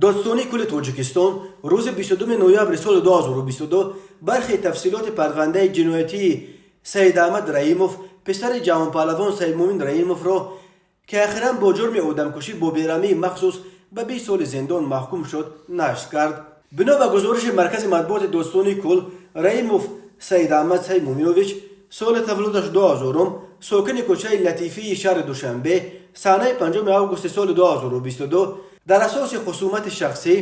Додситонии кулли Тоҷикистон рӯзи 22 ноябри соли 2022 бархе тафсилоти парвандаи ҷиноятии Саидаҳмад Раимов, писари ҷаҳонпаҳлавон Саидмӯмин Раимовро, ки ахиран бо ҷурми одамкушӣ бо бераҳмии махсус ба 20 соли зиндон маҳкум шуд, нашр кард. Бино ба гузориши маркази матбуоти додситонии кул, Раимов Саидаҳмад Саидмӯминович, соли таваллудаш 2000, сокини кӯчаи Латифии шаҳри Душанбе, санаи 5 августи соли 2022 дар асоси хусумати шахсӣ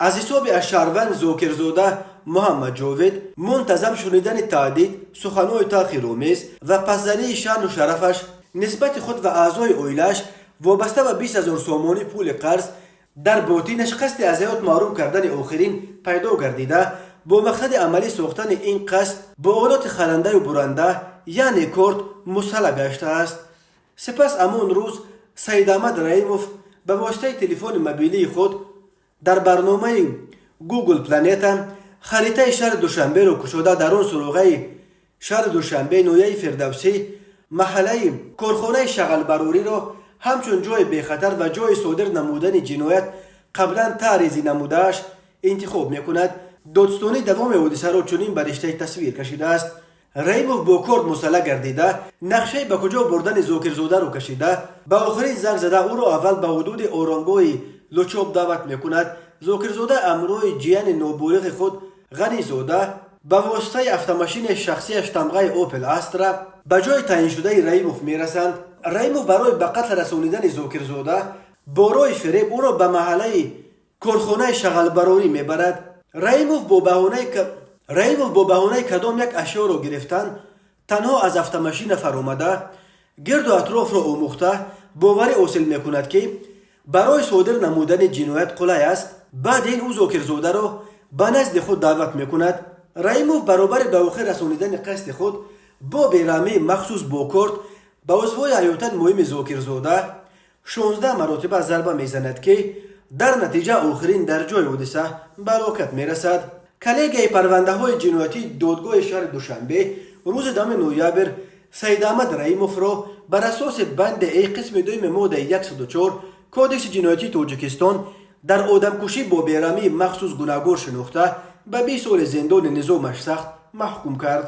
аз ҳисоби аз шаҳрванд Зокирзода Муҳаммадҷовид мунтазам шунидани таҳдид, суханҳои таҳқиромез ва пастзании шаъну шарафаш нисбати худ ва аъзои оилааш вобаста ба 20 000 сомонӣ пули қарз, дар ботинаш қасди аз ҳаёт маҳрум кардани охирин пайдо гардида, бо мақсади амалӣ сохтани ин қасд бо олоти халандаю буранда, яъне корд, мусаллаҳ гаштааст. Сипас ҳамон рӯз Саидаҳмад Раимов ба воситаи телефони мобилии худ дар барномаи Google Планета харитаи шаҳри Душанберо кушода, дар он суроғаи шаҳри Душанбе, ноҳияи Фирдавсӣ, маҳаллаи корхонаи шағалбарориро ҳамчун ҷои бехатар ва ҷои содир намудани ҷиноят қаблан тарҳрезӣ намудааш интихоб мекунад. Додситонӣ давоми ҳодисаро чунин ба риштаи тасвир кашидааст: Раимов бо корд мусаллаҳ гардида, нақшаи ба куҷо бурдани Зокирзодаро кашида, ба охирин занг зада, ӯро аввал ба ҳудуди оромгоҳи Лучоб даъват мекунад. Зокирзода ҳамроҳи ҷияни ноболиғи худ Ғанизода ба воситаи автомашинаи шахсияш тамғаи Опел Астра ба ҷои таъиншудаи Раимов мерасанд. Раимов барои ба қатл расонидани Зокирзода бо роҳи фиреб ӯро ба маҳаллаи корхонаи шағалбарорӣ мебарад. Раимов бо баҳонаи кадом як ашёро гирифтан танҳо аз автомашина фаромада, гирду атрофро омӯхта, боварӣ ҳосил мекунад, ки барои содир намудани ҷиноят қулай аст. Баъд ин ӯ Зокирзодаро ба назди худ даъват мекунад. Раимов баробари ба охир расонидани қасди худ бо бераҳмии махсус бо корд ба узвҳои ҳаётан муҳими Зокирзода 16 маротиба зарба мезанад, ки дар натиҷа охирин дар ҷои ҳодиса ба ҳалокат мерасад. Коллегияи парвандаҳои ҷиноятии додгоҳи шаҳри Душанбе рӯзи 10 ноябр Саидаҳмад Раимовро бар асоси банди а қисми дуюми моддаи 104 Кодекси ҷиноятии Тоҷикистон дар одамкушӣ бо бераҳмии махсус гунаҳгор шинохта, ба 20 соли зиндони низомаш сахт маҳкум кард.